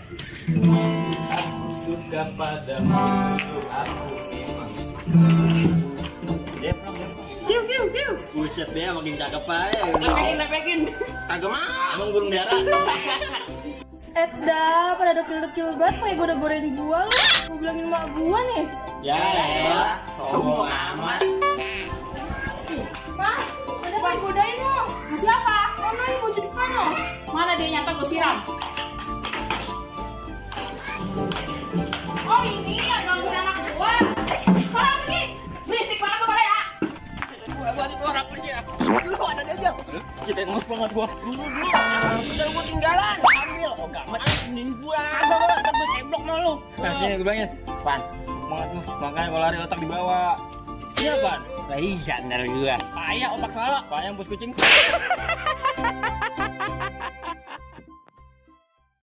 Aku suka padamu, aku memang kiu kiu kiu. Buset dia makin cakep aja. Lepekin. Kagak mau. Emang burung dara. Dah, pada dekil-dekil banget kayak goda-godain gua lu. Gua bilangin mak gua nih. Ya elah, sombong amat. Mah, udah digodain lo. Siapa? Mana yang mau jadi mana? Mana dia nyata gua siram? Oh ini yang gangguin anak gua. Mana pergi? Berisik banget gua pada ya. Gua itu orang bersih. Lu ada dia aja. Kita ngos banget gua. Dulu. Sudah gua tinggalan. Ambil. Oh gamat ini gua. Agak terus semblok mah lu. Nah, sini gua bilangin. Pan, banget lu. Makanya kalau lari otak dibawa. Iya, Pan. Lah iya, benar gua. Payah otak salah. Payah bos kucing.